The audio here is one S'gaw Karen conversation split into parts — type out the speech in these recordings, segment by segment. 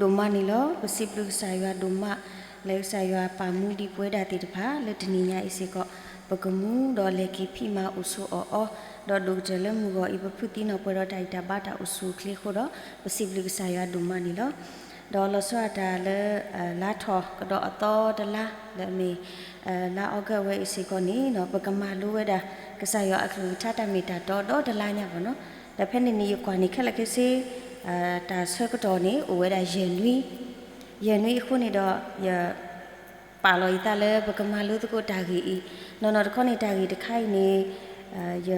ဒိၣ်မးန့ၣ်လီၤ. ပစံးဘျုးကစၢ်ယွၤဒိၣ်မး လၢကစၢ်ယွၤပာ်မူဒံးပဝဲဒၣ်သ့ၣ်တဖၣ် လၢတနံၤညါအံၤစ့ၢ်ကီး ပကမူဒီးလဲၤက့ၤဖံးမၤအိၣ်ဆိးအီၣ်အီ ဒီးဒိၣ်ကတၢၢ်လၢမုၢ်ဂီၤအံၤ ပဖုးသံနီၢ်ပှဲၤဒီးတၢ်ဂံၢ်တၢ်ဘါတၢ်အိၣ်ဆူၣ်အိၣ်ချ့အဃိဒီး ပစံးဘျုးကစၢ်ယွၤဒိၣ်မးန့ၣ်လီၤ. ဒီးလီၤဆီဒၣ်တၢ်လၢ လါထီၣ်ကဒီးအသီတလါလၢအမ့ၢ် လါအီကူးဝဲအံၤစ့ၢ်ကီးန့ၣ် ပကမၤလိဝဲဒၣ် ကစၢ်ယွၤအကလုၢ်ကထါတၢ်မ့ၢ်တၢ်တီဒီတလါညါဘၣ်နီၤ. ဒီးဖဲန့ၣ်န့ၣ် ယကွၢ်န့ၣ်ခဲလၢာ်ခဲဆ့ တၢ်ဆၢကတီၢ်န့ၣ် အိၣ်ဝဲဒၣ်ယဲၢ်နွံ, ယဲၢ်နွံအဃိန့ၣ်ဒီး ယ ပာ်လီၤယသးလၢပကမၤလိသကိးတၢ်ဂ့ၢ်အံၤ, နီၢ်နီၢ်တခီန့ၣ် တၢ်ဂ့ၢ်တခါအံၤန့ၣ် ယ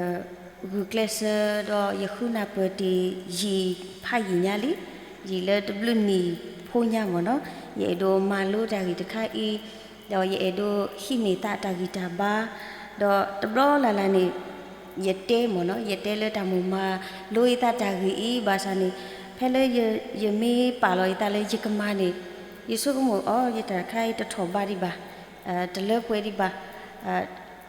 ဂုာ်ကျဲးစၢးဒီးယဃုနၢ်ပၢၢ်တ့ၢ်ယံာ်ဖးယံာ်ညါလံ, ယံာ်လၢတဘျုးနံၣ်ဖိညါမ့ၢ်နီၤ, ယအဲၣ်ဒိးမၤလိတၢ်ဂ့ၢ်တခါအံၤ, ဒီးယအဲၣ်ဒိးဟံးန့ၢ်သးတၢ်ဂံၢ်တၢ်ဘါ, ဒီးတဘျီလၢ်လၢ်န့ၣ် ယတဲမ့ၢ်နီၤ, ယတဲလၢတၢ်မိၣ်မၤလိယသးတၢ်ဂ့ၢ်အံၤ ဘၣ်ဆၣ်န့ၣ် ဖဲလၢယမ့ၢ်ပာ်လီၤယသးလၢယကမၤန့ၣ် ယဆိကမိၣ်အီၤ ယတၢ်တခါအံၤတထီၣ်ဘးဒံးဘၣ်, တလၢပှဲၤဒံးဘၣ်,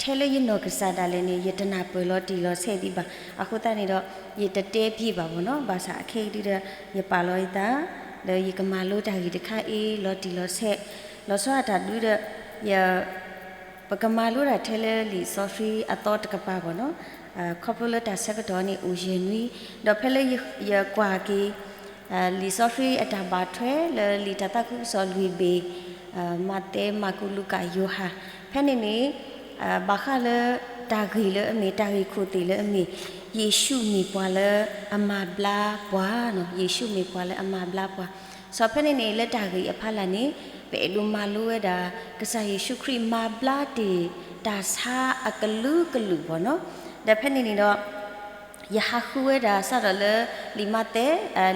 ထဲလၢယနီၢ်ကစၢ်ဒၣ်လဲာ်န့ၣ် ယတနၢ်ပၢၢ်လီၤတံၢ်လီၤဆဲးဒံးဘၣ်. အဃိသတးန့ၣ်ဒီး ယတတဲပျံၤဘၣ်မ့ၢ်နီၤ, ဘၣ်ဆၣ်အခဲအံၤဒုဒီး ယပာ်လီၤယသး လၢယကမၤလိတၢ်ဂ့ၢ်တခါအံၤ လီၤတံၢ်လီၤဆဲး, လီၤဆီဒၣ်တၢ်ဒုဒီး ယ ပကမၤလိတၢ်ထဲလၢလံာ်စီဆှံအသီတကပၤဘၣ်နီၤ, ခီဖျိလၢတၢ်ဆၢကတီၢ်န့ၣ်အိၣ်ယဲၢ်နွံ, ဒီးဖဲလၢယကွၢ်က့ၤ လံာ်စီဆှံအတၢ်ဘၣ်ထွဲလၢလံာ်တၢ်သးခုကစီၣ်လွံၢ်ဘ့ၣ်, မးသဲ, မၢ်ကူး, လူၤကၣ်, ယိၤဟၣ်, ဖဲန့ၣ်န့ၣ် ဘၣ်ဃးလၢတၢ်ဂ့ၢ်လၢအမ့ၢ် တၢ်ဂ့ၢ်ခိၣ်သ့ၣ်လၢအမ့ၢ် ယ့ၣ်ၡူးမ့ၢ်ပှၤလၢအမၤဘျါပှၤနီၤ, ယ့ၣ်ၡူးမ့ၢ်ပှၤလၢအမၤဘျါပှၤ. စီၤဖဲန့ၣ်န့ၣ် လၢတၢ်ဂ့ၢ်အဖီလာ်န့ၣ် ပအဲၣ်ဒိးမၤလိဝဲဒၣ် ကစၢ်ယ့ၣ်ၡူးခရံာ်မၤဘျါတ့ၢ်တၢ်ဆါအကလုာ်ကလုာ်ဘၣ်နီၤ. ဒီးဖဲန့ၣ်န့ၣ်ဒီး ယဟးဃုဝဲဒၣ်စးထီၣ်လၢ လံာ်မးသဲ,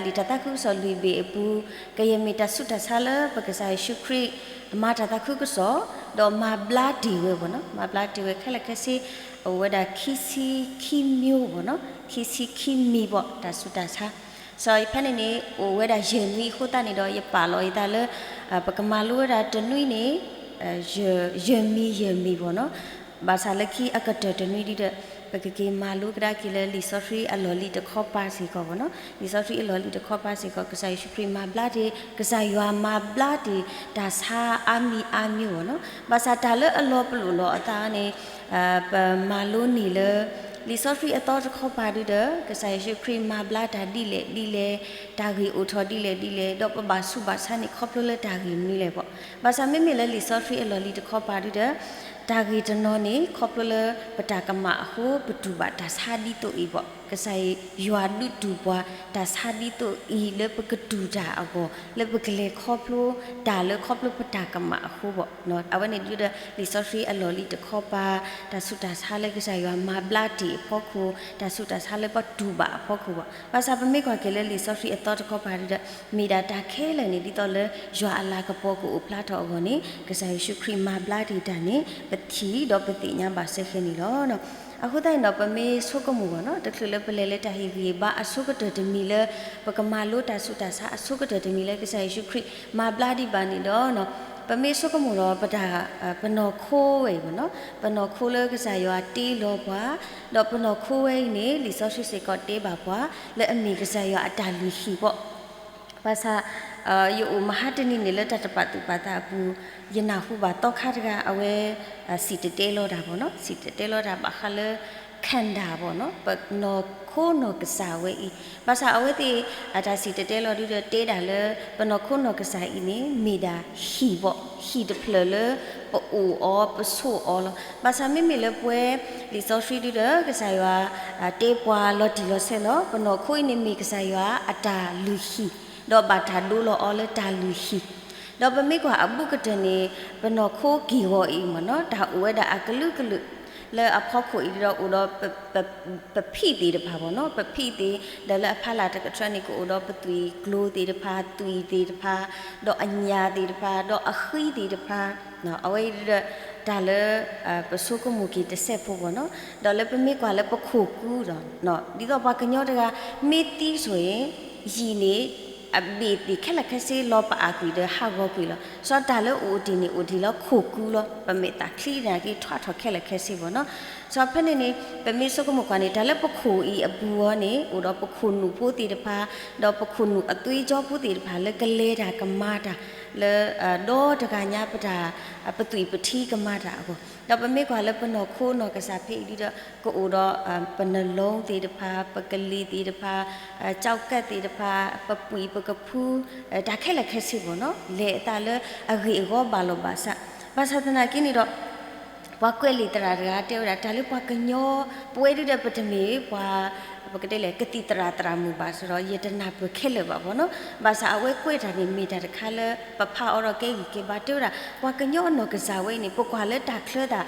လံာ်တၢ်သးခုကစီၣ်လွံၢ်ဘ့ၣ်အပူၤ, ကယဲၢ်မ့ၢ်တၢ်ဆူးတၢ်ဆါလၢပကစၢ်ယ့ၣ်ၡူးခရံာ် မၤတၢ်သးခုကစီၣ်, ဒီးမၤဘျါတ့ၢ်ဝဲဘၣ်နီၤ, မၤဘျါတ့ၢ်ဝဲခဲလၢာ်ခဲဆ့, အိၣ်ဝဲဒၣ်ခံဆံခံမံၤဘၣ်နီၤ, ခံဆံခံမံၤဘၣ် တၢ်ဆူးတၢ်ဆါ. စီၤဖဲန့ၣ်န့ၣ် အိၣ်ဝဲဒၣ်ယဲၢ်နွံအဃိသတးန့ၣ်ဒီး ယပာ်လီၤယသးလၢ ပကမၤလိဝဲဒၣ်တနွံန့ၣ် ယဲၢ်မံၤယဲၢ်မံၤဘၣ်နီၤ. ဘၣ်ဆၣ်လၢခံအကတၢၢ်တနွံဒုဒီး ပကက့ၤမၤလိကဒါက့ၤလၢလံာ်စီဆှံအလီၢ်လံၤတခီပၤစ့ၢ်ကီးဘၣ်နီၤ. လံာ်စီဆှံအလီၢ်လံၤတခီပၤစ့ၢ်ကီး ကစၢ်ယ့ၣ်ၡူးခရံာ်မၤဘျါတ့ၢ်, ကစၢ်ယွၤမၤဘျါတ့ၢ် တၢ်ဆါအါမံၤအါမံၤဘၣ်နီၤ. ဘၣ်ဆၣ်တၢ်လၢအလီၤပလိာ်လီၤအသးန့ၣ် ပမၤလိန့ၢ်လၢ လံာ်စီဆှံအသီတခီပၤဒုဒီး ကစၢ်ယ့ၣ်ၡူးခရံာ်မၤဘျါတၢ်ဒ်လဲၣ်ဒ်လဲၣ်, တၢ်ဂ့ၢ်အိၣ်ထီၣ်ဒ်လဲၣ်ဒ်လဲၣ်, ဒီးပဘၣ်ဆူးဘၣ်ဆါန့ၣ် ခီဖျိလၢတၢ်ဂ့ၢ်မနုၤလဲၣ်ဘၣ်. ဘၣ်ဆၣ်မ့မ့ၢ်လၢလံာ်စီဆှံအလီၢ်လံၤတခီပၤဒုဒီး တၢ်ဂ့ၢ်တနီၤန့ၣ် ခီဖျိလၢပတၢ်ကမၣ်အဃိ ပတူၢ်ဘၣ်တၢ်ဆါဒ်သိးအံၤဘၣ်. ကစၢ်ယွၤဒုးတူၢ်ပှၤ တၢ်ဆါဒ်သိးအံၤ လၢပကတူၢ်တၢ်အဂီၢ် လၢပကလဲၤခီဖျိတၢ်လၢခီဖျိပတၢ်ကမၣ်အဃိဘၣ်. အဝဲန့ၣ်ဒုဒီး လံာ်စီဆှံအလီၢ်လံၤတခီပၤ, တၢ်ဆူးတၢ်ဆါလၢကစၢ်ယွၤမၤဘျါတ့ၢ်အဖီခိၣ်, တၢ်ဆူးတၢ်ဆါလၢပတူၢ်ဘၣ်အဖီခိၣ်ဘၣ်. ဘၣ်ဆၣ်ပမ့ၢ်ကွၢ်က့ၤလၢလံာ်စီဆှံအသီတခီပၤဒုဒီး မ့ၢ်ဒၣ်တၢ်ခဲလၢာ်န့ၣ် ဒ်သိးလၢယွၤအလၤကပီၤကအိၣ်ဖျါထီၣ်အဂီၢ်န့ၣ် ကစၢ်ယ့ၣ်ၡူးခရံာ်မၤဘျါတ့ၢ်တၢ်န့ၣ် ပထံၣ်ဒီးပသ့ၣ်ညါဘၣ်စ့ၢ်ကီးန့ၣ်လီၤ. အဃိသတးန့ၣ်ဒီး ပမ့ၢ်ဆိကမိၣ်ဘၣ်နီၤ, တချုးလၢပလဲၤလၢတၢ်ဟ့ၣ်ဂံၢ်ဟ့ၣ်ဘါအဆိကတၢၢ်တမံၤလၢ ပကမၤလိတၢ်ဆူးတၢ်ဆါအဆိကတၢၢ်တမံၤလၢကစၢ်ယ့ၣ်ၡူးခရံာ်မၤဘျါဒံးဘၣ်န့ၣ်ဒီး ပမ့ၢ်ဆိကမိၣ်ဒီးပတၢ် ပနီၢ်ခိဝဲအံၤဘၣ်နီၤ, ပနီၢ်ခိလၢကစၢ်ယွၤတ့လီၤပှၤ, ဒီးပနီၢ်ခိဝဲအံၤန့ၣ် လံာ်စီဆှံစ့ၢ်ကီးတဲဘၣ်ပှၤ လၢအမ့ၢ်ကစၢ်ယွၤအတၢ်လုၢ်ဟံၣ်ဘၣ်. ဘၣ်ဆၣ် ယအိၣ်မဟါတနံၤန့ၣ်လၢတၢ်တပာ်သူၣ်ပာ်သးအပူၤ ယနၢ်ဟူဘၣ်သီခါတဂၤ အဝဲ စံၣ်တဲၤတဲလီၤတၢ်ဘၣ်နီၤ, စံၣ်တဲၤတဲလီၤတၢ်ဘၣ်ဃးလၢ ခန္ဓာ ဘၣ်နီၤ, ပနီၢ်ခိနီၢ်ကစၢ်ဝဲအံၤ. ဘၣ်ဆၣ်အဝဲသ့ၣ် အတၢ်စံၣ်တဲၤတဲလီၤဒုဒီးတဲဒၣ်လၢ ပနီၢ်ခိနီၢ်ကစၢ်အံၤန့ၣ် မ့ၢ်ဒၣ်ဟံၣ်ဘၣ်, ဟံၣ်တဖျၢၣ်လၢပအိၣ်အီၤ ပဆိးအီၤလီၤ. ဘၣ်ဆၣ်မ့မ့ၢ်လၢပဝဲ လံာ်စီဆှံဒုဒီး ကစၢ်ယွၤ တဲပှၤလီၤတံၢ်လီၤဆဲးလီၤ, ပနီၢ်ခိအံၤန့ၣ်မ့ၢ်ကစၢ်ယွၤအတၢ်လုၢ်ဟံၣ်, ဒီးဘၣ်တၢ်ဒိလီၤအီၤလၢတၢ်လုၢ်ဟံၣ်. ဒီးပမ့ၢ်ကွၢ်အဘူးကတၢၢ်န့ၣ် ပနီၢ်ခိက့ၢ်ဂီၤအံၤမ့ၢ်နီၤ တၢ်အိၣ်ဝဲဒၣ်အကလုာ်ကလုာ် လၢအဖီခိၣ်အံၤဒီးအိၣ်ဒီး ပဖံးသ့ၣ်တဖၣ်မ့ၢ်နီၤ, ပဖံးသ့ၣ် ဒီးလၢအဖီလာ်တကတြၢန့ၣ် ကအိၣ်ဒီးပသွံၣ်ကျိၤသ့ၣ်တဖၣ် သွံၣ်သ့ၣ်တဖၣ် ဒီးအညၣ်သ့ၣ်တဖၣ် ဒီးအဃံသ့ၣ်တဖၣ် အဝဲအံၤဒီး တၢ်လၢ ပဆိကမိၣ်က့ၤတစဲးဖိမ့ၢ်နီၤ, ဒီးလၢပမ့ၢ်ကွၢ်လၢပခိၣ်ကူဒီး ဒ်သိးပှၤကညီတဂၤ မ့ၢ်သံဆိၣ်အံၤ ယံာ်န့ၣ် အဘ့ၣ်သ့ၣ်ခဲလၢာ်ခဲဆ့လီၤပအၣ်ကွံာ်ဒီးဟးဂီၤကွံာ်လီၤ. စီၤတၢ်လၢအအိၣ်တ့ၢ်န့ၣ် အိၣ်တ့ၢ်လၢခိၣ်ကူလီၤ. ပမဲာ်သၣ်ချံနာ်က့ ထွးထီၣ်ခဲလၢာ်ခဲဆ့ဘၣ်နီၤ. စီၤဖဲန့ၣ်န့ၣ် ပမ့ၢ်ဆိကမိၣ်ကွၢ်န့ၣ် တၢ်လၢပခိၣ်အံၤအပူၤအီၤန့ၣ် အိၣ်ဒီးပခိၣ်နူာ်ဖိသ့ၣ်တဖၣ် ဒီးပခိၣ်နူာ်အသွ့ကၠီဖိသ့ၣ်တဖၣ်လၢကလဲၤတၢ်ကမၤတၢ် လၢ ဒီတဂၤညါပတၢ် ပသွံၣ်ပထံကမၤတၢ်အဂီၢ် ဒီးပမ့ၢ်ကွၢ်လၢပနီၢ်ခိနီၢ်ကစၢ်ဖဲအံၤဒီး ကအိၣ်ဒီး ပနလီသ့ၣ်တဖၣ် ပကလံၤသ့ၣ်တဖၣ် ကၠီကၣ်သ့ၣ်တဖၣ် ပပှံၢ်ပကဖု တၢ်ခဲလၢာ်ခဲဆ့ဘၣ်နီၤ လဲၤအသးလၢအဂ့ၢ်အဂီၢ်ဘၣ်လီၤဘၣ်စး ဘၣ်ဆၣ်သနာ်က့န့ၣ်ဒီး ပှၤကွဲးလံာ်သရၣ်တဂၤတဲဝဲဒၣ် တၢ်လၢပှၤကညီ ပဝဲဒုဒီးပတမ့ၢ်ပှၤ ပကတဲလဲၣ် ကသံၣ်သရၣ်သရၣ်မုၣ်ဘၣ် ဆိုတော့ ယတနၢ်ပၢၢ်ခဲလၢာ်ဘၣ်ဘၣ်နီၤ ဘၣ်ဆၣ်အဝဲကွဲးတၢ်န့ၣ် မ့ၢ်တၢ်တခါလၢ ပဖးအီၤဒီးကဲဂံၢ်ကဲဘါ တဲဝဲဒၣ် ပှၤကညီအနီၢ်ကစၢ်ဝဲအံၤန့ၣ် ပကွၢ်လၢတၢ်ချၢသး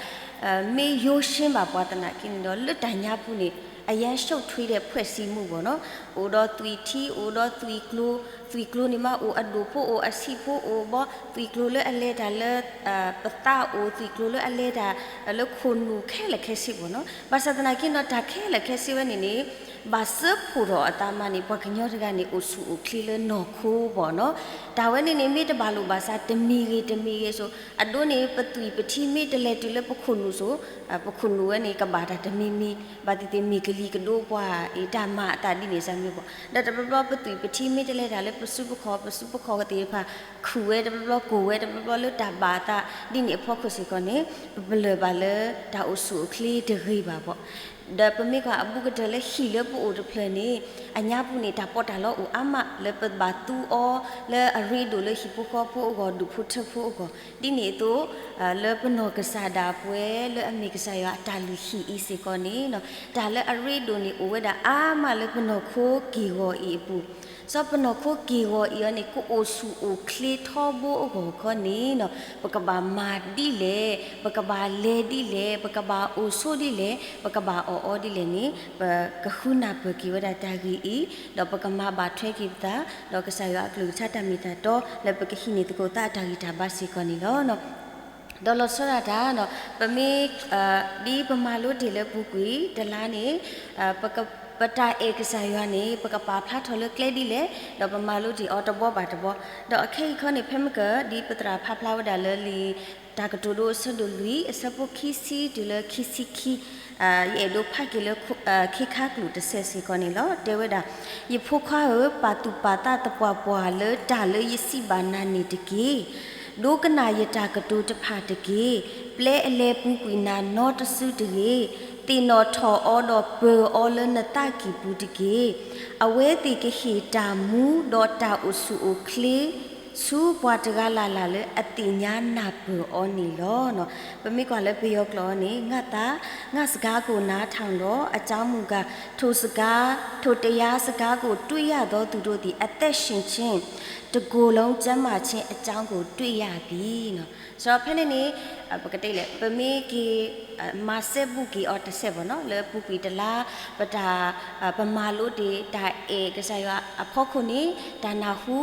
မ့ၢ်ယိၣ်ရှ့ဘၣ်ပှၤသနာ်က့န့ၣ်ဒီး လၢတၢ်ညါပူၤန့ၣ် အရမ်းရှုပ်ထွေးတဲ့ဖွဲ့စည်းမှုဘၣ်နီၤ အိၣ်ဒီးသွံၣ်ထံ အိၣ်ဒီးသွံၣ်ကျိၤ သွံၣ်ကျိၤန့ၣ်မး အိၣ်အဒိၣ်ဖိအိၣ်အဆံးဖိအိၣ်ဘီ သွံၣ်ကျိၤလၢအလဲၤတၢ်လၢ ပသးအိၣ် သွံၣ်ကျိၤလၢအလဲၤတၢ် လၢခိၣ်နူာ်ခဲလၢာ်ခဲဆ့ဘၣ်နီၤ ဘၣ်ဆၣ်သနာ်က့ဒီး တၢ်ခဲလၢာ်ခဲဆ့ဝဲန့ၣ်န့ၣ် ဘၣ်စၢဖှိၣ်ထီၣ်အသးမးန့ၣ် ပှၤကညီတဂၤန့ၣ် အိၣ်ဆူၣ်အိၣ်ချ့လၢနီၢ်ခိဘၣ်နီၤ တၢ်ဝဲန့ၣ်န့ၣ် မ့ၢ်တဘၣ်လိာ်ဘၣ်စး တမံၤဂ့ၤတမံၤဂ့ၤဆိ အဒိန့ၣ် ပသွံၣ်ပထံမ့ၢ်တလဲၤတုၤလၢပခိၣ်နူာ်ဆိ ပခိၣ်နူာ်ဝဲန့ၣ် ကဘၣ်တၢ်တမံၤမံၤ ဘၣ်သ့ၣ်သ့ၣ်မ့ၢ်ကလံၤကဒိပှၤအံၤ တၢ်မၤအသးဒ်န့ၣ်စ့ၢ်မ့ၢ်ဘၣ် ဒီးတဘျီဘျီပသွံၣ်ပထံမ့ၢ်တလဲၤတၢ်လၢပစုပခီၣ် ပစုပခီၣ်သ့ၣ်တဖၣ် ခုၣ်ဝဲတဘျီဘျီ ကိၢ်ဝဲတဘျီဘျီလၢတၢ်ဘၣ်အသးဒ်န့ၣ်အဖီခိၣ်စ့ၢ်ကီးန့ၣ် ပပလၢၢ်ဘၣ်လၢတၢ်အိၣ်ဆူၣ်အိၣ်ချ့တဂ့ၤဘၣ်ဘၣ် ဒီးပမ့ၢ်ကွၢ်အဘူးကတၢၢ်လၢဟံၣ်လၢပအိၣ်တဖျၢၣ်န့ၣ် အညါပူၤန့ၣ် တၢ်ပီးတၢ်လီအိၣ်အါမး လၢပဘၣ်သူအီၤ လၢအရ့ဒိၣ်လၢဟံၣ်ဖိဃီဖိအဂီၢ် ဒူၣ်ဖိထၢဖိအဂီၢ် ဒ်န့ၣ်အသိး လၢပနီၢ်ကစၢ်ဒၣ်ပှဲၤ လၢအမ့ၢ်ကစၢ်ယွၤအတၢ်လုၢ်ဟံၣ်အံၤစ့ၢ်ကီးန့ၣ် တၢ်လၢအရ့ဒိၣ်န့ၣ် အိၣ်ဝဲဒၣ်အါမးလၢပနီၢ်ခိက့ၢ်ဂီၤအံၤအပူၤ စီၤပနီၢ်ခိက့ၢ်ဂီၤအံၤအီၤန့ၣ် ကအိၣ်ဆူၣ်အိၣ်ချ့ထီဘိအဂီၢ်ခီန့ၣ် ပကဘၣ်မၤဒ်လဲၣ်, ပကဘၣ်လဲၤဒ်လဲၣ်, ပကဘၣ်အိၣ်ဆိးဒ်လဲၣ်, ပကဘၣ်အီၣ်အီဒ်လဲၣ်န့ၣ် ပကဃုနၢ်ပၢၢ်က့ၤဝဲဒၣ်တၢ်ဂ့ၢ်အံၤ, ဒီးပကမၤဘၣ်ထွဲက့ၤပသး ဒီးကစၢ်ယွၤအကလုၢ်ကထါတၢ်မ့ၢ်တၢ်တီ လၢပကဟံးန့ၢ်သကိးသးအတၢ်ဂံၢ်တၢ်ဘါစ့ၢ်ကီးန့ၣ်လီၤ. ဒီးလီၤဆီဒၣ်တၢ် ပမ့ၢ် ဒ်ပမၤလိတ့ၢ်လၢပူၤကွံာ်တလါန့ၣ် ပတၢ်အဲၣ်ကစၢ်ယွၤန့ၣ် ပကပာ်ဖျါထီၣ်လၢကျဲဒ်လဲၣ်, ဒီးပမၤလိတ့ၢ်အီၤတဘီဘၣ်တဘီ, ဒီးအခဲအံၤခီန့ၣ် ဖဲမ့ၢ်က ဒ်ပသရၣ်ဖးဖျါဝဲဒၣ်လၢလံာ်တၢ်ကတိၤဒိအဆၢဒိၣ်လွံၢ် အဆၢဖိခံဆံတုၤလၢခံဆံခံ ယအဲၣ်ဒိးဖးက့ၤလၢ ခ့ခါကျိာ်တစဲးစ့ၢ်ကီးန့ၣ်လီၤ. တဲဝဲဒၣ်, ယဖိခွါဧၢ, ပာ်သူၣ်ပာ်သးသပှၢ်ပှၢ်လၢတၢ်လၢယစံးဘၣ်နၤန့ၣ်တက့ၢ်. ဒိကနၣ်ယတၢ်ကတိၤတဖၣ်တက့ၢ်. ပျဲအလဲၤပူၤကွံာ်နၤနီတစုတဂ့ၤ. သ့ၣ်နီၣ်ထီၣ်အီၤဒီးပၢၤအီၤလၢနသးကံၢ်ပူၤတက့ၢ်. အဝဲသ့ၣ်ကဟ့ၣ်တၢ်မူဒီးတၢ်အိၣ်ဆူၣ်အိၣ်ချ့ ဆူပှၤတဂၤလၢ်လၢ်လၢအသ့ၣ်ညါနၢ်ပၢၢ်အီၤန့ၣ်လီၤ. ပမ့ၢ်ကွၢ်လၢပယီၤကျိာ်အီၤန့ၣ် ငါသာငါစကားကိုနားထောင်တော့ အကြောင်းမူကား ထိုစကား ထိုတရားစကားကို တွေ့ရသောသူတို့သည် အသက်ရှင်ခြင်း တကိုယ်လုံးကျန်းမာခြင်းအကြောင်းကို တွေ့ရသည်. စီၤဖဲန့ၣ်န့ၣ် ပကတဲလဲၣ် ပမ့ၢ်က့ၤ မၤစဲဘူးက့ၤအီၤတစဲးဘၣ်နီၤ လၢပူၤကွံာ်တလါ ပတၢ် ပမၤလိတ့ၢ် တၢ်အဲၣ်ကစၢ်ယွၤအဖီခိၣ်န့ၣ် တၢ်နၢ်ဟူ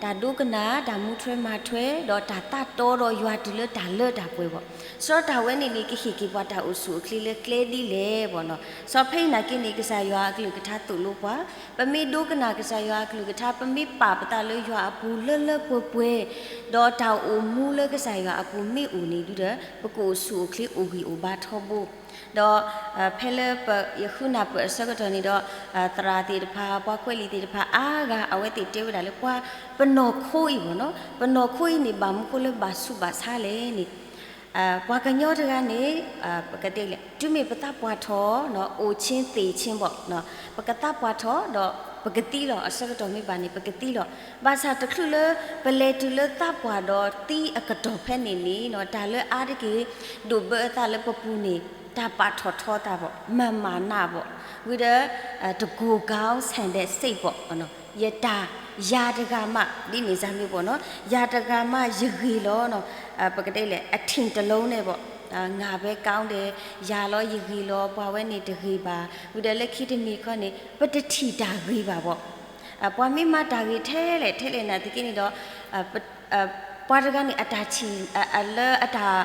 တၢ်ဒိကနၣ် တၢ်မူထွဲမၤထွဲ ဒီးတၢ်သးတီဒီးယွၤတုၤလၢတၢ်လၢတၢ်ပှဲၤဘၣ်. စီၤတၢ်ဝဲန့ၣ်န့ၣ် ကဟ့ၣ်က့ၤပှၤတၢ်အိၣ်ဆူၣ်အိၣ်ချ့လၢကျဲဒ်လဲၣ်ဘၣ်နီၤ. စီၤဖဲအံၤနာ်က့န့ၣ် ကစၢ်ယွၤအကလုၢ်ကထါသိၣ်လိပှၤ ပမ့ၢ်ဒိကနၣ်ကစၢ်ယွၤအကလုၢ်ကထါ ပမ့ၢ်ပာ်ပသးလၢယွၤအပူၤလၢလၢပှဲၤပှဲၤ ဒီးတၢ်အိၣ်မူလၢကစၢ်ယွၤအပူၤမ့ၢ်အိၣ်န့ၣ်ဒုဒီး ပကအိၣ်ဆူၣ်အိၣ်ချ့အိၣ်ဂံၢ်အိၣ်ဘါထီဘိ ဒီး ဖဲလၢပ ယဃုနၢ်ပၢၢ်အဆၢကတီၢ်န့ၣ်ဒီး သရၣ်သ့ၣ်တဖၣ် ပှၤကွဲးလံာ်သ့ၣ်တဖၣ်အါဂၤ အဝဲသ့ၣ်တဲဝဲဒၣ်လၢပှၤ ပနီၢ်ခိအံၤဘၣ်နီၤ ပနီၢ်ခိအံၤန့ၣ် ဘၣ်မနုၤဃိလၢဘၣ်ဆူးဘၣ်ဆါလဲၣ်န့ၣ် ပှၤကညီတဂၤန့ၣ် ပကတဲလဲၣ် တုၤမ့ၢ်ပသးပှၢ်ထီၣ် အိၣ်ဆ့သ့ၣ်ဆ့ဘၣ် ပကသးပှၢ်ထီၣ်ဒီး ပကသံလီၤ အဆၢကတီၢ်မ့ၢ်ဘၣ်န့ၣ် ပကသံလီၤ. ဘၣ်ဆၣ်တချုးလၢ ပလဲၤတုၤလၢသးပှၢ်ဒီးသံအကတီၢ်ဖဲန့ၣ်န့ၣ် တၢ်လၢအါတက့ၢ် ဒိၣ်ဘၢအသးလၢပပူၤန့ၣ် တၢ်ပာ်ထီၣ်ထီသးဘၣ် မၤမၤနးဘၣ် ဝံၤဒီး တကိၢ်ကီဆၣ်ဒဲးစ့ၣ်ဘၣ် ယတၢ် ယၤတဂၤမး ဒ်န့ၣ်စ့ၢ်မ့ၢ်ဘၣ်နီၤ ယၤတဂၤမးယဂ့ၤလီၤ ပကတဲလဲၣ် အထံၣ်တလုံးန့ၣ်ဘၣ် ငါပဲကောင်းတယ် ယၤလီၤယဂ့ၤလီၤ ပှၤဝဲန့ၣ်တဂ့ၤဘၣ် ဝံၤဒီးလၢခံတမံၤခီန့ၣ် ပတထံၣ်တၢ်ဂ့ၤဘၣ်ဘၣ် ပှၤမ့ၢ်မၤတၢ်ဂ့ၤထဲလဲၣ်ထဲလဲၣ်နာ်သက့န့ၣ်ဒီး ပှၤတဂၤန့ၣ် အတၢ်ထံၣ် လၢအတၢ်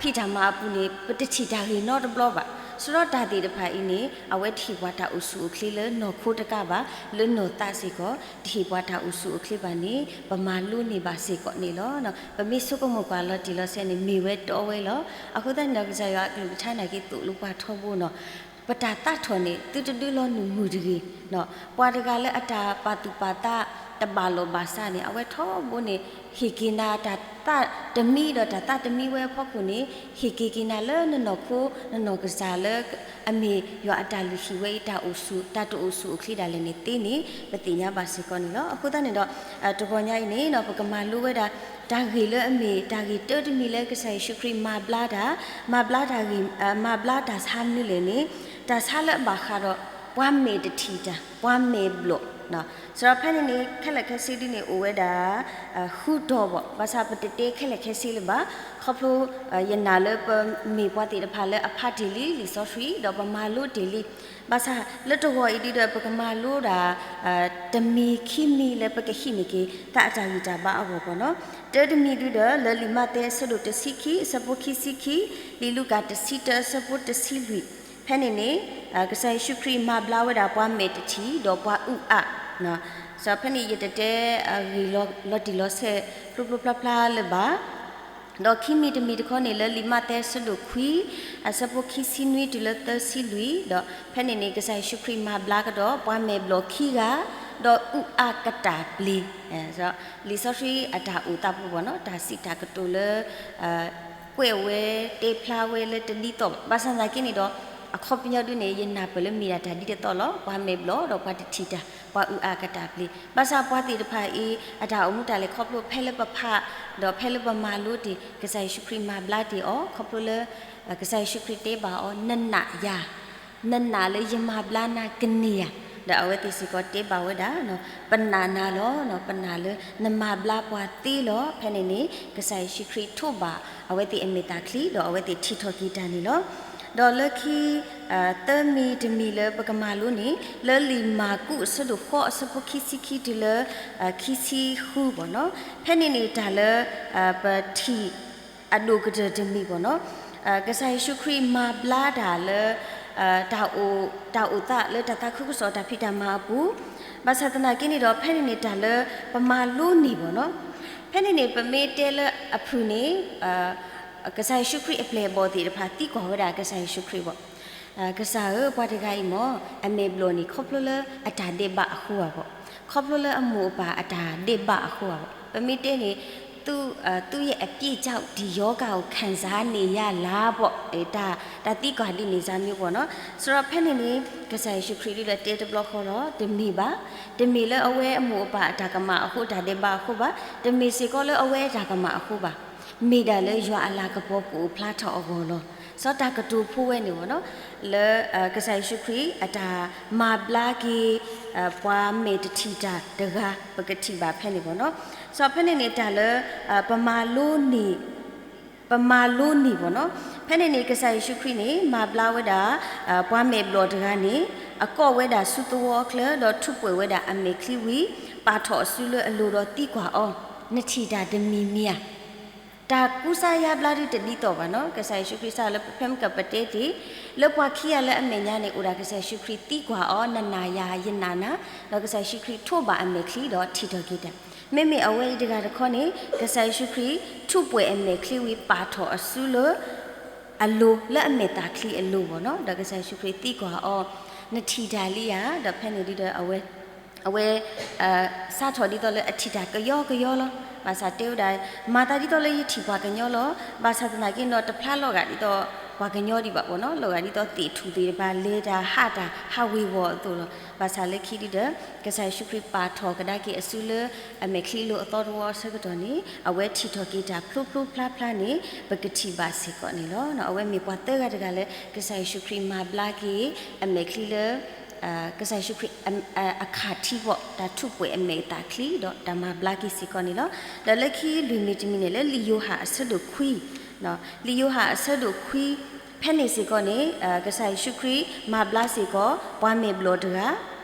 ဖံးတၢ်မၤအပူၤန့ၣ် ပတထံၣ်တၢ်ဂ့ၤနီတဘျီဘၣ်. ဆၢထီၣ်တၢ်သ့ၣ်တဖၣ်အံၤန့ၣ် အဝဲတဟ့ၣ်ပှၤတၢ်အိၣ်ဆူၣ်အိၣ်ချ့လၢနီၢ်ခိတကးဘၣ်, လၢနီၢ်သးစ့ၢ်ကီး တဟ့ၣ်ပှၤတၢ်အိၣ်ဆူၣ်အိၣ်ချ့ဘၣ်န့ၣ် ပမၤလိန့ၢ်ဘၣ်စ့ၢ်ကီးန့ၣ်လီၤ. ပမ့ၢ်ဆိကမိၣ်ကွၢ်လီၤတံၢ်လီၤဆဲးန့ၣ် မ့ၢ်ဝဲတီဝဲလီၤ. အဃိသတးန့ၣ်ဒီး ကစၢ်ယွၤအကလုၢ်ကထါနာ်က့သိၣ်လိပှၤထီဘိနီၤ ပတၢ်သးထီၣ်န့ၣ် သုတဒုးလီၤနုာ်မုၢ်တဂ့ၤ. ပှၤတဂၤလၢအတၢ်ပာ်သူၣ်ပာ်သး တဘၣ်လိာ်ဘၣ်စးန့ၣ် အဝဲထီဘိန့ၣ် ဟ့ၣ်က့ၤနၤတၢ်သးတမံဒီးတၢ်သးတမံဝဲအဖီခိၣ်န့ၣ် ဟ့ၣ်က့ၤက့ၤနၤလၢနနီၢ်ခိ နနီၢ်ကစၢ်လၢ အမ့ၢ်ယွၤအတၢ်လုၢ်ဟံၣ်ဝဲအံၤ တၢ်အိၣ်ဆူၣ် တၢ်တအိၣ်ဆူၣ်အိၣ်ချ့ဒၣ်လဲာ်န့ၣ်သ့န့ၣ် ပသ့ၣ်ညါဘၣ်စ့ၢ်ကီးန့ၣ်လီၤ. အဃိသတးန့ၣ်ဒီး တဂီၤညါအံၤန့ၣ် ပကမၤလိဝဲဒၣ် တၢ်ဂ့ၢ်လၢအမ့ၢ် တၢ်ဂ့ၢ်တၢတမံၤလၢကစၢ်ယ့ၣ်ၡူးခရံာ်မၤဘျါတၢ်, မၤဘျါတၢ်ဂ့ၢ် မၤဘျါတၢ်ဆါမနုၤလဲၣ်န့ၣ် တၢ်ဆါလၢအဘၣ်ဃးဒီး ပှၤမဲာ်တထံၣ်တၢ် ပှၤမဲာ်ဘျီၣ် စးဖဲန့ၣ်န့ၣ် ခဲလၢာ်ခဲဆ့ဒ်န့ၣ်အိၣ်ဝဲဒၣ် ဃုတီၤဘၣ်, ဘၣ်ဆၣ်ပတတဲခဲလၢာ်ခဲဆ့လၢၤဘၣ်, ခီဖျိ ယနာ်လၢပမ့ၢ်ပှၤသ့ၣ်တဖၣ်လၢအဖးတ့ၢ်လံလံာ်စီဆှံ ဒီးပမၤလိတ့ၢ်လံ, ဘၣ်ဆၣ်လၢတဂီၤအံၤဒ်ဒီး ပကမၤလိဒၣ် တမံၤခံမံၤလၢပကဟံးန့ၢ်က့ၤ သးအတၢ်ဂံၢ်တၢ်ဘါအဂီၢ်ဘၣ်နီၤ, တၢတမံၤဒ်ဒီး လၢလံာ်မးသဲအဆၢဒိၣ်တဆံခံ အဆၢဖိခံဆံခံ, လံာ်လူၤကၣ်တဆံတၢအဆၢဖိတဆံလွံၢ်, ဖဲန့ၣ်န့ၣ် ကစၢ်ယ့ၣ်ၡူးခရံာ်မၤဘျါဝဲဒၣ်ပှၤမဲာ်တထံၣ် ဒီးပှၤအုးအါ စးဖဲန့ၣ် ယတတဲအဂ့ၢ်လီၤတံၢ်လီၤဆဲး ဖျိဖျိဖျါဖျါလၢၤဘၣ်, ဒီးခံမံၤတမံၤတခီန့ၣ် လၢလံာ်မးသဲအဆၢဒိၣ်ခွံ အဆၢဖိခံဆံနွံတုၤလၢသၢဆံလွံၢ်, ဒီးဖဲန့ၣ်န့ၣ် ကစၢ်ယ့ၣ်ၡူးခရံာ်မၤဘျါကဒီး ပှၤမဲာ်ဘျီၣ်ခံဂၤ ဒီးအုးအါကတၢၢ်ပျ့ၤ, လံာ်စီဆှံအတၢ်အိၣ်သးပူၤဘၣ်နီၤ တၢ်စံးတၢ်ကတိၤလၢ ကွဲးဝဲ တဲဖျါဝဲလၢတဒ်သိးဘၣ်. ဘၣ်ဆၣ်သနာ်က့န့ၣ်ဒီး အခီပညီဒ်န့ၣ် ယနာ်ပၢၢ်လၢမ့ၢ်ဒၣ်တၢ်ဒ်တသီလီၤ. ပှၤမဲာ်ဘျီၣ်ဒီးပှၤတထံၣ်တၢ် ပှၤအုးအါကတၢၢ်ပျ့ၤ. ဘၣ်ဆၣ်ပှၤသ့ၣ်တဖၣ်အံၤ အတၢ်အိၣ်မူတၢ်လဲၤခီဖျိဖဲလၢပဖး ဒီးဖဲလၢပမၤလိတ့ၢ် ကစၢ်ယ့ၣ်ၡူးခရံာ်မၤဘျါတ့ၢ်အီၤ ခီဖျိလၢ ကစၢ်ယ့ၣ်ၡူးခရံာ်တဲဘၣ်အီၤ နနာ်ယၤ နနာ်လၢယမၤဘျါနၤကန့ၢ်ယၤ, ဒီးအဝဲသ့ၣ်စ့ၢ်ကီးတဲဘၣ်ဝဲဒၣ် ပနာ်နၤလီၤ, ပနာ်လၢနမၤဘျါပှၤသ့လီၤ. ဖဲန့ၣ်န့ၣ် ကစၢ်ယ့ၣ်ၡူးခရံာ်ထိးဘၣ်အဝဲသ့ၣ်အမဲာ်သၣ်ချံ ဒီးအဝဲသ့ၣ်ထံၣ်ထီၣ်က့ၤတၢ်န့ၣ်လီၤ. ဒီးလၢခံ သၢမံၤတမံၤလၢပကမၤလိန့ၣ် လၢလံာ်မၢ်ကူးအဆၢဒိၣ်ဃိး အဆၢဖိခံဆံခံတုၤလၢ ခံဆံဃုဘၣ်နီၤ. ဖဲန့ၣ်န့ၣ်တၢ်လၢ ပထံၣ် အဒိၣ်ကတၢၢ်တမံၤဘၣ်နီၤ, ကစၢ်ယ့ၣ်ၡူးခရံာ်မၤဘျါတၢ်လၢ တၢ်အိၣ်သးလၢတၢ်သးခုကစီၣ်တၢ်ဖံးတၢ်မၤအပူၤ, ဘၣ်ဆၣ်သနာ်က့န့ၣ်ဒီး ဖဲန့ၣ်န့ၣ်တၢ်လၢပမၤလိန့ၢ်ဘၣ်နီၤ, ဖဲန့ၣ်န့ၣ် ပမ့ၢ်တဲလၢအဖုၣ်န့ၣ် ကစၢ်ယ့ၣ်ၡူးခရံာ်အပျဲၢ်အဘီၣ်သ့ၣ်တဖၣ်သံကွၢ်ဝဲဒၣ်ကစၢ်ယ့ၣ်ၡူးခရံာ်ဘၣ် ကစၢ်ဧၢ, ပှၤတဂၤအံၤမ့ၢ် အမဲာ်ဘျီၣ်န့ၣ် ခီဖျိလၢအတၢ်ဒဲးဘးအဃိဧါဘၣ်, ခီဖျိလၢအမိၢ်အပၢ်အတၢ်ဒဲးဘးအဃိဧါဘၣ်, ပမ့ၢ်တဲန့ၣ် သူ့ သူ့ရဲ့အပြစ်ကြောင့် ဒီရောဂါကိုခံစားနေရလားဘၣ်, တၢ်သံကွၢ်ဒ်န့ၣ် စၢ်မံၤပှၤနီၤ, စးထီၣ်ဖဲန့ၣ်န့ၣ် ကစၢ်ယ့ၣ်ၡူးခရံာ်ဒ်ဒီးတဲတဘျီဃီလီၤ, တမ့ၢ်ဘၣ်, တမ့ၢ်လၢအဝဲအမိၢ်အပၢ်အတၢ်ကမၣ်အဃိ တၢ်ဒဲးဘးအဃိဘၣ်, တမ့ၢ်စ့ၢ်ကီးလၢအဝဲအတၢ်ကမၣ်အဃိဘၣ် မ့ၢ်ဒၣ်လၢယွၤအလၤကပီၤကအိၣ်ဖျါထီၣ်အဂီၢ်လီၤ. စီၤတၢ်ကတိၤဖိဝဲန့ၣ်ဘၣ်နီၤ, လၢ ကစၢ်ယ့ၣ်ၡူးခရံာ်အတၢ်မၤဘျါက့ၤ ပှၤမဲာ်တထံၣ်တၢ်တဂၤ ပကထံၣ်ဘၣ်ဖဲန့ၣ်ဘၣ်နီၤ, စီၤဖဲန့ၣ်န့ၣ်တၢ်လၢ ပမၤလိန့ၢ် ပမၤလိန့ၢ်ဘၣ်နီၤ, ဖဲန့ၣ်န့ၣ် ကစၢ်ယ့ၣ်ၡူးခရံာ်န့ၣ် မၤဘျါဝဲဒၣ် ပှၤမဲာ်ဘျီၣ်တဂၤန့ၣ် အကိးဝဲဒၣ်ဆူသဝီအချၢ ဒီးထူးပှဲၤဝဲဒၣ်အမဲာ်ချံဝံၤ ပာ်ထီၣ်အစုလၢအလိၤဒီးသံကွၢ်အီၤ, နထံၣ်တၢ်တမံၤမံၤဧါ တၢ်ကူစါယါဘျါဒုတဒ်သိးဘၣ်နီၤ, ကစၢ်ယ့ၣ်ၡူးခရံာ်စးလၢဖဲမ့ၢ်ကပတဲတ့ၢ်, လၢပှၤခံဂၤလၢအမဲာ်ညါန့ၣ် အိၣ်ဒၣ်ကစၢ်ယ့ၣ်ၡူးခရံာ်သံကွၢ်အီၤ, နနာ်ယၤ ယနာ်နၤ, ဒီးကစၢ်ယ့ၣ်ၡူးခရံာ်ထိးဘၣ်အမဲာ်ချံဒီးထံၣ်ထီၣ်က့ၤတၢ်, မ့မ့ၢ်အဝဲအံၤတဂၤတခီန့ၣ် ကစၢ်ယ့ၣ်ၡူးခရံာ် ထူးပှဲၤအမဲာ်ချံဝံၤ ပာ်ထီၣ်အစုလၢ အလိၤလၢအမဲာ်သၣ်ချံအလိၤဘၣ်နီၤ, ဒီးကစၢ်ယ့ၣ်ၡူးခရံာ်သံကွၢ်အီၤ, နထံၣ်တၢ်လံဧါ, ဒီးဖဲန့ၣ်ဒ်ဒီး အဝဲ အဝဲ စးထီၣ်ဒ်သိးလၢအထံၣ်တၢ်ကယီကယီလီၤ, ဘၣ်ဆၣ်တဲဝဲဒၣ် မၤသးဒ်သိးလၢယထံၣ်ပှၤကညီလီၤ, ဘၣ်ဆၣ်သနာ်က့ဒီး တဖျါလီၤဂာ်ဒ်သိးပှၤကညီဒံးဘၣ်ဘၣ်နီၤ, လီၤဂာ်ဒ်သိးသ့ၣ်ထူၣ်သ့ၣ်တဖၣ် လဲၤတၢ်ဟးတၢ်ဟးဝ့ၤဝီၤအသိးလီၤ, ဘၣ်ဆၣ်လၢခံဒ်ဒီး ကစၢ်ယ့ၣ်ၡူးခရံာ်ပာ်ထီၣ်ကဒါက့ၤအစုလၢ အမဲာ်ချံအလိၤအသီတဝီအဆၢကတီၢ်န့ၣ် အဝဲထံၣ်ထီၣ်က့ၤတၢ်ဖျိဖျိဖျါဖျါန့ၣ် ပကထံၣ်ဘၣ်စ့ၢ်ကီးန့ၣ်လီၤ. အဝဲမ့ၢ်ပှၤသၢဂၤတဂၤလၢ ကစၢ်ယ့ၣ်ၡူးခရံာ်မၤဘျါက့ၤ အမဲာ်ချံလၢ ကစၢ်ယ့ၣ်ၡူးခရံာ် အခၣ်ထံးဘၣ် တၢ်ထူးပှဲၤအမဲာ်သၣ်ချံဒီးတၢ်မၤဘျါက့ၤစ့ၢ်ကီးန့ၣ်လီၤ. ဒီးလၢခံလွံၢ်မံၤတမံၤန့ၣ် လၢလံာ်ယိၤဟၣ်အဆၢဒိၣ်ခွံ, လံာ်ယိၤဟၣ်အဆၢဒိၣ်ခွံ ဖဲန့ၣ်စ့ၢ်ကီးန့ၣ် ကစၢ်ယ့ၣ်ၡူးခရံာ်မၤဘျါစ့ၢ်ကီး ပှၤမဲာ်ဘျီၣ်တဂၤ,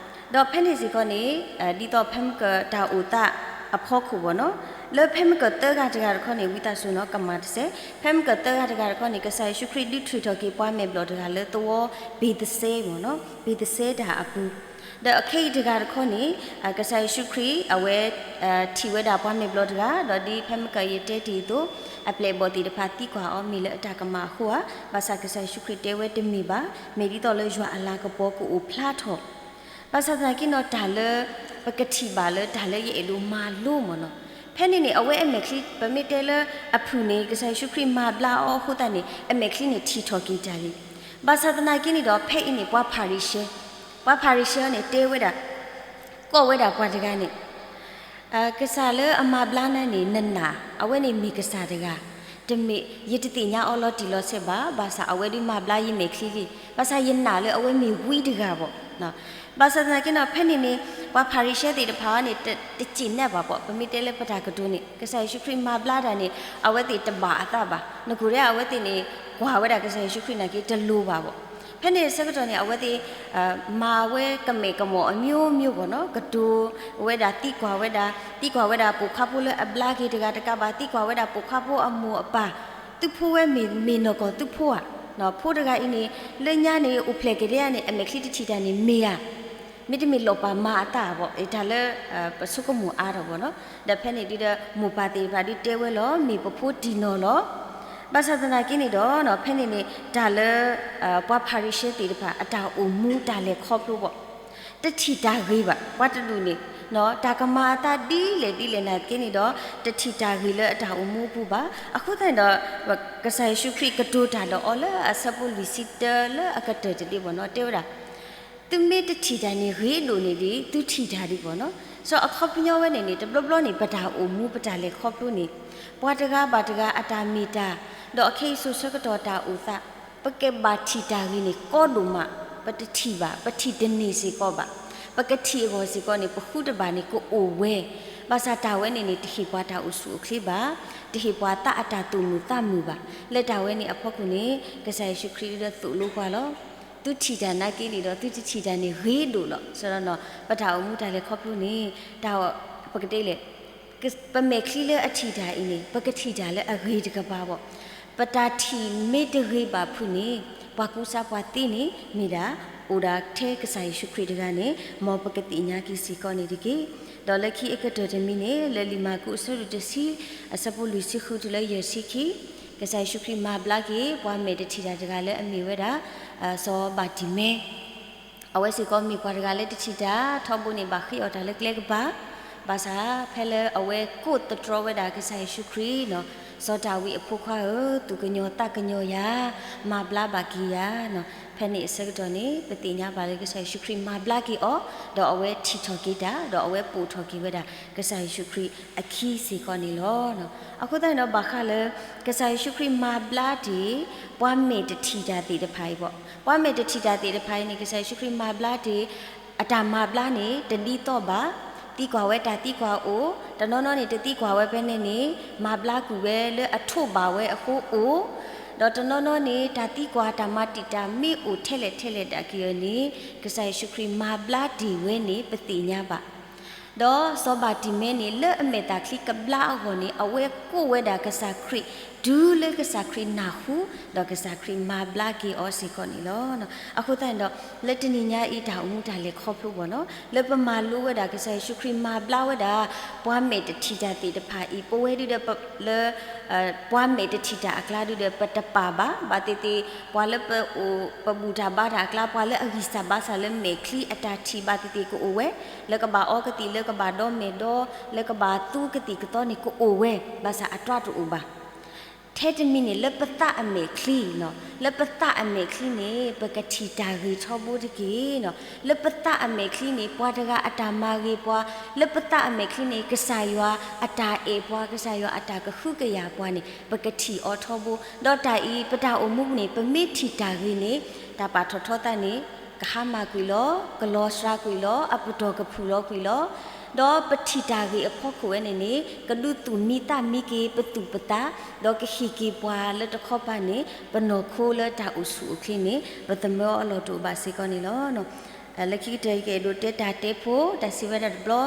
ဒီးဖဲန့ၣ်စ့ၢ်ကီးန့ၣ် ဒ်သိးဖဲမ့ၢ်ကတၢ်အိၣ်သး အဖီခိၣ်ဘၣ်နီၤ, လၢဖဲမုၢ်ကၢၢ်သၢဂၤတဂၤတခီန့ၣ် ဝံသးစူၤနီၤ ကမၤတစဲး, ဖဲမုၢ်ကၢၢ်သၢဂၤတဂၤတခီန့ၣ် ကစၢ်ယ့ၣ်ၡူးခရံာ်ဒုးထုးထီၣ်က့ၤပှၤမဲာ်ဘျီၣ်တဂၤလၢသဝီ ဘ့းသစဲမၢ်နီၤ, ဘ့းသစဲတၢ်အပူၤ, ဒီးအခဲအံၤတဂၤတခီန့ၣ် ကစၢ်ယ့ၣ်ၡူးခရံာ် အဝဲ ထံၣ်ဝဲဒၣ်ပှၤမဲာ်ဘျီၣ်တဂၤ, ဒီးဒ်ဖဲမုၢ်ကၢၢ်ယတဲတ့ၢ်အသိး အပျဲၢ်အဘီၣ်သ့ၣ်တဖၣ်သံကွၢ်အီၤမ့ၢ်လၢအတၢ်ကမၣ်အဃိဧါ, ဘၣ်ဆၣ်ကစၢ်ယ့ၣ်ၡူးခရံာ်တဲဝဲတမ့ၢ်ဘၣ်, မ့ၢ်ဒ်သိးလၢယွၤအလၤကပီၤကအိၣ်ဖျါထီၣ် ဘၣ်ဆၣ်သနာ်က့နီၤ တၢ်လၢ ပကထံၣ်ဘၣ်လၢတၢ်လၢယအဲၣ်ဒိးမၤလိမၢ်နီၤ, ဖဲန့ၣ်န့ၣ် အဝဲအမဲာ်ချံ ပမ့ၢ်တဲလၢအဖုၣ်န့ၣ် ကစၢ်ယ့ၣ်ၡူးခရံာ်မၤဘျါအီၤအဃိသတးန့ၣ် အမဲာ်ချံန့ၣ်ထံၣ်ထီၣ်က့ၤတၢ်လံ. ဘၣ်ဆၣ်သနာ်က့န့ၣ်ဒီး ဖဲအံၤန့ၣ် ပှၤဖၤရံၤၡဲ, ပှၤဖၤရံၤၡဲအံၤန့ၣ် တဲဝဲဒၣ်, ကိးဝဲဒၣ်ပှၤတဂၤန့ၣ် ကစၢ်လၢအမၤဘျါနၤန့ၣ် နနာ်, အဝဲန့ၣ်မ့ၢ်ကစၢ်တဂၤ, တမ့ၢ် ယတသ့ၣ်ညါအီၤလီၤတံၢ်လီၤဆဲးဘၣ်, ဘၣ်ဆၣ်အဝဲဒုးမၤဘျါယမဲာ်ချံလံ, ဘၣ်ဆၣ်ယနာ်လၢအဝဲမ့ၢ်ဝံတဂၤဘၣ်. ဘၣ်ဆၣ်သနာ်က့နီၤ ဖဲန့ၣ်န့ၣ် ပှၤဖၤရံၤၡဲသ့ၣ်တဖၣ်န့ၣ် တစံးနဲၣ်ဘၣ်ဘၣ်, ပမ့ၢ်တဲလၢပတၢ်ကတိၤန့ၣ် ကစၢ်ယ့ၣ်ၡူးခရံာ်မၤဘျါတၢ်န့ၣ် အဝဲသ့ၣ်တဘၣ်အသးဘၣ်, နကိၤဒဲး အဝဲသ့ၣ်န့ၣ် ကွၢ်ဝဲဒၣ်ကစၢ်ယ့ၣ်ၡူးခရံာ်နာ်က့ တလိၤဘၣ်ဘၣ်. ဖဲန့ၣ်အဆၢကတီၢ်န့ၣ် အဝဲသ့ၣ် မၤဝဲကမဲာ်ကမီၣ်အမျိုးမျိုးဘၣ်နီၤ, ကတိၤဝဲဒၣ် သံကွၢ်ဝဲဒၣ်, သံကွၢ်ဝဲဒၣ်ပိာ်ခွါဖိလၢအဘျါက့ၤတဂၤတကးဘၣ်, သံကွၢ်ဝဲဒၣ်ပိာ်ခွါဖိအမိၢ်အပၢ်, သုဖိဝဲမ့ၢ် မ့ၢ်နီၢ်ကီၢ်သုဖိဧါ, ဖိတဂၤအံၤန့ၣ် လၢညါန့ၣ် အိၣ်ဖျဲၣ်က့ၤဒဲးန့ၣ် အမဲာ်ချံတထံၣ်တၢ်န့ၣ်မ့ၢ်ဧါ, မ့တမ့ၢ်လီၤပာ်မၤအသးဘၣ်, တၢ်လၢ ပဆိကမိၣ်အါထီၣ်ဘၣ်နီၤ, ဒီးဖဲန့ၣ်ဒုးဒီး မိၢ်ပၢ်သ့ၣ်တဖၣ်ဒုးတဲဝဲလီၤ မ့ၢ်ပဖိတံၢ်နီၢ်လီၤ. ဘၣ်ဆၣ်သနာ်က့န့ၣ်ဒီး ဖဲန့ၣ်န့ၣ် တၢ်လၢ ပှၤဖၤရံၤၡဲသ့ၣ်တဖၣ် အတၢ်အိၣ်မူတၢ်လဲၤခီဖျိဘၣ် တထံၣ်တၢ်ဂ့ၤဘၣ်, ပှၤတဒူၣ်န့ၣ် တၢ်ကမၤအသးဒ်လဲၣ်ဒ်လဲၣ်နာ်သက့န့ၣ်ဒီး တထံၣ်တၢ်ဂ့ၤလၢအတၢ်အိၣ်မူအပူၤဘၣ်. အဃိသတးန့ၣ်ဒီး ကစၢ်ယ့ၣ်ၡူးခရံာ်ကတိၤတၢ်ဒီးအီၤလၢအဆၢဖိလွံၢ်ဆံတၢလၢအကတၢၢ်တဒ့ဘၣ်နီၤ, တဲဝဲဒၣ် သုမ့ၢ်တထံၣ်တၢ်န့ၣ်ဂ့ၤဒိၣ်န့ၢ်ဒံး သုထံၣ်တၢ်ဒံးဘၣ်နီၤ. စီၤအခီပညီဝဲန့ၣ်န့ၣ် တဘျီဘျီန့ၣ် ပတၢ်အိၣ်မူပတၢ်လဲၤခီဖျိန့ၣ် ပှၤတဂၤဘၣ်တဂၤအတၢ်မ့ၢ်တၢ် ဒီးအခဲအံၤစိၤဆၢကတီၢ်တၢ်အိၣ်သး ပကဘၣ်ထံၣ်တၢ်ဂ့ၤန့ၣ် ကီဒိၣ်မး, ပတထံၣ်ဘၣ်, ပထံၣ်တန့ၢ်စ့ၢ်ကီးဘၣ်, ပကထံၣ်အဂီၢ်စ့ၢ်ကီးန့ၣ် ပဃုတဘၣ်န့ၣ် ကအိၣ်ဝဲ, ဘၣ်ဆၣ်တၢ်ဝဲန့ၣ်န့ၣ် တဟ့ၣ်ပှၤတၢ်အိၣ်ဆူၣ်အိၣ်ချ့ဘၣ်, တဟ့ၣ်ပှၤသးအတၢ်သူၣ်မုာ်သးမုာ်ဘၣ်, လၢတၢ်ဝဲန့ၣ်အဖီခိၣ်န့ၣ် ကစၢ်ယ့ၣ်ၡူးခရံာ်ဒုးဒီးသိၣ်လိပှၤလီၤ. သုထံၣ်တၢ်နာ်က့န့ၣ်ဒီး သုတထံၣ်တၢ်န့ၣ်ဂ့ၤဒိၣ်လီၤ. စီၤဒီနီၤ ပတၢ်အိၣ်မူတၢ်လဲၤခီဖျိန့ၣ် တၢ် ပကတဲလဲၣ် ပမဲာ်ချံလၢအထံၣ်တၢ်အံၤန့ၣ် ပကထံၣ်တၢ်လၢအဂ့ၤတကပၤဘၣ်. ပတၢ်ထံၣ်မ့ၢ်တဂ့ၤဘၣ်ဖုးန့ၣ် ပှၤကူစါပှၤသ့န့ၣ် မ့ၢ်ဒၣ် အိၣ်ဒၣ်ထဲကစၢ်ယ့ၣ်ၡူးခရံာ်တဂၤန့ၣ် မ်ပကသ့ၣ်ညါက့ၤစ့ၢ်ကီးန့ၣ်တက့ၢ်. ဒီးလၢခံအကတၢၢ်တမံၤန့ၣ် လၢလံာ်မၢ်ကူးအဆၢဒိၣ်တဆံ အဆၢဖိလွံၢ်ဆံဃုတုၤလၢယဲၢ်ဆံခံ ကစၢ်ယ့ၣ်ၡူးခရံာ်မၤဘျါက့ၤ ပှၤမဲာ်တထံၣ်တၢ်တဂၤလၢအမ့ၢ်ဝဲဒၣ် စီၤဘၤတံၤမဲ အဝဲစ့ၢ်ကီးမ့ၢ်ပှၤတဂၤလၢတထံၣ်တၢ်ထီဘိန့ၣ် ဘၣ်ဃ့အီၣ်တၢ်လၢကျဲကပၤ, ဘၣ်ဆၣ်ဖဲလၢအဝဲကိးသတြီဝဲဒၣ်ကစၢ်ယ့ၣ်ၡူးခရံာ်နီၤ, စီၤဒၤဝံးအဖိခွါဧၢ, သူၣ်ကညီၤသးကညီၤယၤ, မၤဘျါဘၣ်က့ၤယၤနီၤ. ဖဲန့ၣ်အဆၢကတီၢ်န့ၣ် ပသ့ၣ်ညါဘၣ်လၢကစၢ်ယ့ၣ်ၡူးခရံာ်မၤဘျါက့ၤအီၤ, ဒီးအဝဲထံၣ်ထီၣ်က့ၤတၢ်, ဒီးအဝဲပိာ်ထီၣ်က့ၤဝဲဒၣ် ကစၢ်ယ့ၣ်ၡူးခရံာ်အခံစ့ၢ်ကီးန့ၣ်လီၤ. အဃိသတးန့ၣ်ဒီး ဘၣ်ဃးလၢ ကစၢ်ယ့ၣ်ၡူးခရံာ်မၤဘျါတ့ၢ် ပှၤမဲာ်တထံၣ်တၢ်သ့ၣ်တဖၣ်အံၤဘၣ်. ပှၤမဲာ်တထံၣ်တၢ်သ့ၣ်တဖၣ်အံၤန့ၣ် ကစၢ်ယ့ၣ်ၡူးခရံာ်မၤဘျါတ့ၢ် အတၢ်မၤဘျါန့ၣ် တဒ်သိးဘၣ်, သံကွၢ်ဝဲတၢ်သံကွၢ်အိၣ်, တနီၤနီၤန့ၣ် တသံကွၢ်ဝဲဖဲန့ၣ်န့ၣ် မၤဘျါကွံာ်ဝဲလၢအထိးဘၣ်ဝဲအဃိအိၣ်, ဒီးတနီၤနီၤန့ၣ် တၢ်သံကွၢ်တၢ်မၤတံာ်တာ်မ့ၢ်အိၣ်ထဲလဲၣ်ထဲလဲၣ်ဒၣ်က့ၤအီၤန့ၣ် ကစၢ်ယ့ၣ်ၡူးခရံာ်မၤဘျါတ့ၢ်ဝဲန့ၣ် ပသ့ၣ်ညါဘၣ်. ဒီးစီၤဘၤတံၤမဲန့ၣ် လၢအမဲာ်သၣ်ချံကဘျါအဂီၢ်န့ၣ် အဝဲကိးဝဲဒၣ်ကစၢ်ခရံာ် တုၤလၢကစၢ်ခရံာ်နၢ်ဟူ, ဒီးကစၢ်ခရံာ်မၤဘျါက့ၤအီၤစ့ၢ်ကီးန့ၣ်လီၤ. အဃိသတးန့ၣ်ဒီး လၢတနံၤညါအံၤ တၢ်အိၣ်မူတၢ်လဲၤခီဖျိဘၣ်နီၤ, လၢပမၤလိဝဲဒၣ် ကစၢ်ယ့ၣ်ၡူးခရံာ်မၤဘျါဝဲဒၣ် ပှၤမဲာ်တထံၣ်တၢ်သ့ၣ်တဖၣ်အံၤ ပဝဲဒုးဒီး လၢ ပှၤမဲာ်တထံၣ်တၢ်အကျါဒုးဒီး ပတပာ်ဘၣ်, ဘၣ်သ့ၣ်သ့ၣ် ပှၤလၢပအိၣ် ပဘူၣ်တၢ်ဘါတၢ်အကျါ, ပှၤလၢအဂံၢ်စၢ်ဘါစၢ်လၢမဲာ်ချံအတၢ်ထံၣ်ဘၣ်သ့ၣ်သ့ၣ်ကအိၣ်ဝဲ, လၢကဘၣ်အီကသံၣ် လၢကဘၣ်ဒီမဲာ်ဒီ, လၢကဘၣ်သူကသံၣ်ကသီန့ၣ်ကအိၣ်ဝဲ, ဘၣ်ဆၣ်အတြၢ်တအိၣ်ဘၣ်. ထဲတမံၤန့ၣ် လၢပသးအမဲာ်ချံနီၤ, လၢပသးအမဲာ်ချံန့ၣ် ပကထံၣ်တၢ်ဂ့ၤထီဘိတက့ၢ်နီၤ, လၢပသးအမဲာ်ချံန့ၣ် ပှၤတဂၤအတၢ်မၤဂ့ၤပှၤ, လၢပသးအမဲာ်ချံန့ၣ် ကစၢ်ယွၤအတၢ်အဲၣ်ပှၤ, ကစၢ်ယွၤအတၢ်ကဟုကယာ်ပှၤန့ၣ် ပကထံၣ်အီၤထီဘိ, ဒီးတၢ်အံၤ ပတၢ်အိၣ်မူန့ၣ် ပမ့ၢ်ထံၣ်တၢ်ဂ့ၤန့ၣ် တၢ်ပာ်ထီၣ်ထီသးန့ၣ် ကဟါမၢ်ကွံာ်လီၤ, ကလီၤစှၤကွံာ်လီၤ, အပတီၢ်ကဖုၣ်လီၤကွံာ်လီၤ. ဒီးပထံၣ်တၢ်ဂ့ၤအဖီခိၣ်ဝဲန့ၣ်န့ၣ် ကဒုးသူၣ်မံသးမံက့ၤပသူၣ်ပသး, ဒီးကဟ့ၣ်က့ၤပှၤလၢတခီပၤန့ၣ် ပနီၢ်ခိလၢတၢ်အိၣ်ဆူၣ်အိၣ်ချ့န့ၣ် ပသမၢအီၤလီၢ်တအိၣ်ဘၣ်စ့ၢ်ကီးန့ၣ်လီၤ. လၢခံကတၢၢ် ယကအဲၣ်ဒိးတဲတၢ်တဲဖိ တၢ်စံးဝဲဒၣ်တဘျီ,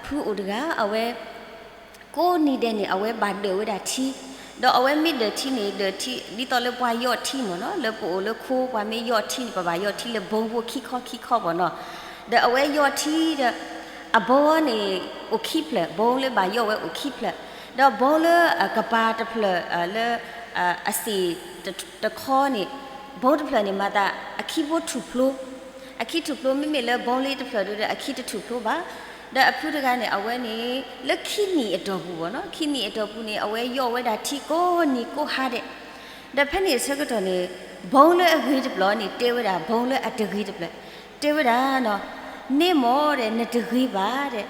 ဖုအိၣ်တဂၤ အဝဲ ကိးနံၤဒဲးန့ၣ် အဝဲဘၣ်ဒၢးဝဲဒၣ်ထံ, ဒီးအဝဲမ့ၢ်ဒၢးထံန့ၣ် ဒၢးထံ ဒ်သိးလၢပှၤယီၢ်ထံမ့ၢ်နီၤ, လၢပအိၣ်လၢခိ ပှၤမ့ၢ်ယီၢ်ထံန့ၣ် ပဘၣ်ယီၢ်ထံလၢဘီဖိခံခီခံခီမ့ၢ်နီၤ, ဒီးအဝဲယီၢ်ထံဒီး အဘီန့ၣ် အိၣ်ခံဖျၢၣ်, ဘီလၢဘၣ်ယီၢ်ဝဲအိၣ်ခံဖျၢၣ်, ဒီးဘီလၢအကပၤတဖျၢၣ် လၢ အစ့ၣ်တခီန့ၣ်, ဘီတဖျၢၣ်န့ၣ် မၤသးအခံဘိထူၣ်ဖျိ, အခံထူၣ်ဖျိ မ့မ့ၢ်လၢဘီလ့တဖျၢၣ်ဒီး အခံတထူၣ်ဖျိဘၣ်. ဒီးအဖုတဂၤန့ၣ် အဝဲန့ၣ် လၢခံနံၣ်အတီၢ်ပူၤမ့ၢ်နီၤ, ခံနံၣ်အတီၢ်ပူၤန့ၣ် အဝဲယီၢ်ဝဲဒၣ်ထံကိးနံၤကိးဟါဒဲး, ဒီးဖဲန့ၣ်အဆၢကတီၢ်န့ၣ် ဘီလၢအဂ့ၤတဖျၢၣ်န့ၣ် တဲဝဲဒၣ် ဘီလၢအတဂ့ၤတဖျၢၣ်, တဲဝဲဒၣ်နီၤ, န့ၢ်မ့ၢ်ဒီး နတဂ့ၤဘၣ်ဒီး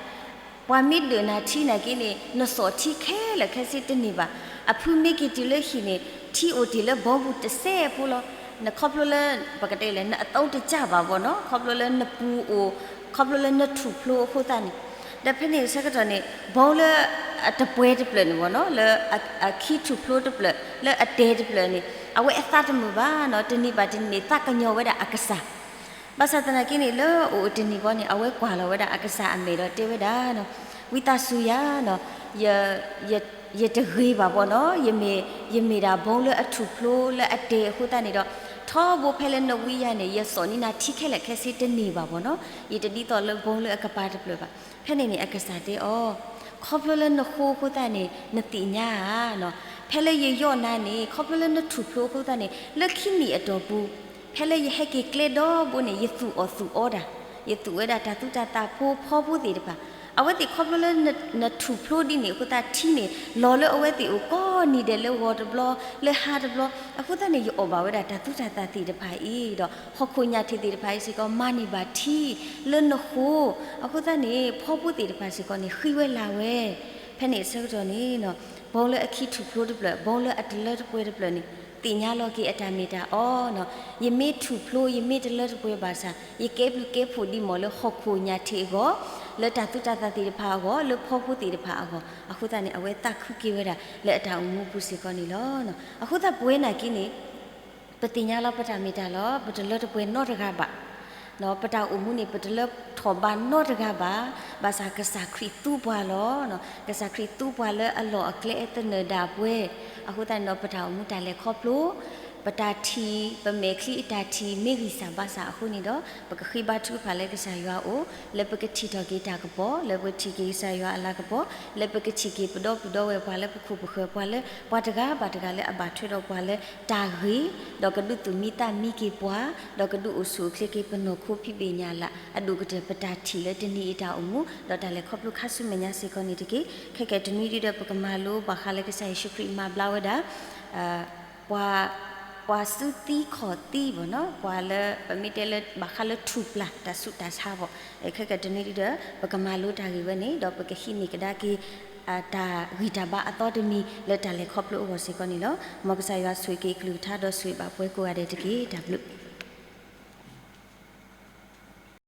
ပှၤမ့ၢ်ဒၢးနၤထံနာ်က့န့ၣ် နစိာ်ထံခဲလၢာ်ခဲဆ့တန့ၢ်ဘၣ်. အဖုမ့ၢ်က့ၤတုၤလၢဟံၣ်န့ၣ် ထံအိၣ်တ့ၢ်လၢဘီပူၤတစဲးဖိလီၤ. နခီဖျိလၢ ပကတဲလဲၣ် နအသုံးတကျဘၣ်ဘီနီၤ, ခီဖျိလၢနပူၤအိၣ်, ခီဖျိလၢနထူၣ်ဖျိအဃိသတးန့ၣ်, ဒီးဖဲန့ၣ်အဆၢကတီၢ်န့ၣ် ဘီလၢအတပှဲၤတဖျၢၣ်န့ၣ်မ့ၢ်နီၤ, လၢအခံထူၣ်ဖျိတဖျၢၣ် လၢအတဲာ်တဖျၢၣ်န့ၣ် အဝဲအသးတမုာ်ဘၣ်နီၤ, တနံၤဘၣ်တနံၤန့ၣ် သးကညီၤဝဲဒၣ်အကစၢ် ဘၣ်ဆၣ်သနာ်က့န့ၣ် လၢအအိၣ်တနံၤဘီန့ၣ် အဝဲကွၢ်လီၤဝဲဒၣ်အကစၢ်အမဲာ်ဒီးတဲဝဲဒၣ်နီၤ, ဝံသးစူၤယၤနီၤ, ယတဂ့ၤဘၣ်ဘီနီၤ, ယမ့ၢ်, ယမ့ၢ်ဒၣ်ဘီလၢအထူၣ်ဖျိလၢအတဲာ်အဃိသတးန့ၣ်ဒီး ထီဘိဖဲလၢနဝံယၤန့ၣ် ယစိာ်န့ၢ်နၤထံခဲလၢာ်ခဲဆ့တန့ၢ်ဘၣ်ဘီနီၤ, ယတဒ်သိးလၢဘီလၢအကပၤတဖျၢၣ်ဘၣ်. ဖဲန့ၣ်န့ၣ် အကစၢ်တဲအီၤ, ခီဖျိလၢနဃိအဃိသတးန့ၣ် နသ့ၣ်ညါဧါနီၤ, ဖဲလၢယယီၢ်နၤန့ၣ် ခီဖျိလၢနထူၣ်ဖျိအဃိသတးန့ၣ် လၢခံနံၣ်အတီၢ်ပူၤ ဖဲလၢယဟဲက့ၤကျဲဒီဘိန့ၣ် ယသူၣ်အီၣ်သူၣ်အီတၢ်, ယသူၣ်ဝဲဒၣ်တၢ်သူတၢ်သၣ်ဖိဖီဖိသ့ၣ်တဖၣ်, အဝဲသ့ၣ်ခီဖျိလၢနထူၣ်ဖျိဒ်န့ၣ်အဃိသတးထံန့ၣ် လီၤလၢအဝဲသ့ၣ်အိၣ်ကိးနံၤဒဲးလၢဂီၤတဘျီ, လၢဟါတဘျီ, အဃိသတးန့ၣ် ယအီၣ်ဘၣ်ဝဲဒၣ်တၢ်သူတၢ်သၣ်သ့ၣ်တဖၣ်အံၤဒီး ဟီၣ်ခိၣ်ညၣ်ထံးသ့ၣ်တဖၣ်အံၤစ့ၢ်ကီး မၤန့ၢ်ဘၣ်ထံလၢနဃိ, အဃိသတးန့ၣ် ဖီဖိသ့ၣ်တဖၣ်စ့ၢ်ကီးန့ၣ် ဃံဝဲလၤဝဲ, ဖဲန့ၣ်အဆၢကတီၢ်န့ၣ် ဘီလၢအခံထူၣ်ဖျိတဖျၢၣ် ဘီလၢအတလၢတပှဲၤတဖျၢၣ်န့ၣ် သ့ၣ်ညါလီၤက့ၤအတၢ်မ့ၢ်တၢ်အီၤနီၤ, ယမ့ၢ်ထူၣ်ဖျိ ယမ့ၢ်တလၢတပှဲၤဘၣ်ဆၣ် ယကဲဘျုးကဲဖှိၣ်ဒံးမ့ၢ်လၢဟီၣ်ခိၣ်ညၣ်ထံးအဂီၢ်, လၢတၢ်သူတၢ်သၣ်သ့ၣ်တဖၣ်အဂီၢ်, လၢဖီဖိသ့ၣ်တဖၣ်အဂီၢ်, အဃိသတးန့ၣ် အဝဲသးခုက့ၤဝဲဒၣ်လၢအတၢ်အိၣ်မူပူၤစ့ၢ်ကီးန့ၣ်လီၤ. အဃိသတးပဝဲနာ်က့န့ၣ် ပသ့ၣ်ညါလီၤပတၢ်မ့ၢ်တၢ်လီၤ, ပတလၢတပှဲၤနီတဂၤဘၣ်, ပတၢ်အိၣ်မူန့ၣ် ပတလၢထီၣ်ဘးနီတဂၤဘၣ်, ဘၣ်ဆၣ်ကစၢ်ခရံာ်သူပှၤလီၤ. ကစၢ်ခရံာ်သူပှၤလၢအလီၢ်အကျဲ အသနၢၣ်ဒၣ်ပှဲၤ, အဃိသတးန့ၣ်ဒီး ပတၢ်အိၣ်မူတၢ်လဲၤခီဖျိ ပတၢ်ထံၣ် ပမဲာ်ချံအတၢ်ထံၣ် မ့ၢ်ဂံၢ်စၢ်ဘါစၢ်အဃိန့ၣ်ဒီး ပကဃ့ဘါထုကဖၣ်လၢကစၢ်ယွၤအအိၣ်, လၢပကထံၣ်ထီၣ်က့ၤတၢ်ကပီၤ, လၢပကထံၣ်က့ၤကစၢ်ယွၤအလၤကပီၤ, လၢပကထံၣ်က့ၤပဒီပုၢ်ဒီဝဲၢ်ပှၤလၢပခိၣ်ပဃၢၤပှၤလၢ ပှၤတဂၤဘၣ်တဂၤလၢအဘၣ်ထွဲဒီးပှၤလၢတၢ်ဂ့ၤ, ဒီးကဒုးသူၣ်မံသးမံက့ၤပှၤ, ဒီးကဒုးအိၣ်ဆူၣ်အိၣ်ချ့က့ၤပနီၢ်ခိဖံးဘ့ၣ်ညၣ်လၢ် အဒိၣ်ကတၢၢ်ပတၢ်ထံၣ်လၢတနံၤအံၤတၢ်အိၣ်မူ, ဒီးတၢ်လဲၤခီဖျိခါဆူမဲာ်ညါစ့ၢ်ကီးန့ၣ်တက့ၢ်. ခဲကတနွံဒုဒီး ပကမၤလိဘၣ်ဃးလၢကစၢ်ယ့ၣ်ၡူးခရံာ်မၤဘျါဝဲဒၣ် ပှၤ, ပှၤစုသံခီၣ်သံဘၣ်နီၤ, ပှၤလၢ ပမ့ၢ်တဲလၢဘၣ်ဃးလၢထူၣ်ပျၢ် တၢ်ဆူးတၢ်ဆါဘၣ်. ခဲကတနွံဒုဒီး ပကမၤလိတၢ်ဂ့ၢ်ဝဲန့ၣ် ဒီးပကဟံးန့ၢ်ကဒါက့ၤ တၢ်ဂံၢ်တၢ်ဘါအသီတမံၤလၢတၢ်လဲၤခီဖျိအဂီၢ်စ့ၢ်ကီးန့ၣ်လီၤ. မ်ကစၢ်ယွၤဆိၣ်ဂ့ၤက့ၤအကလုၢ်ကထါဒီးဆိၣ်ဂ့ၤဘၣ်ပှၤကိးဂၤဒဲးတက့ၢ်. တၢ်ဘျုး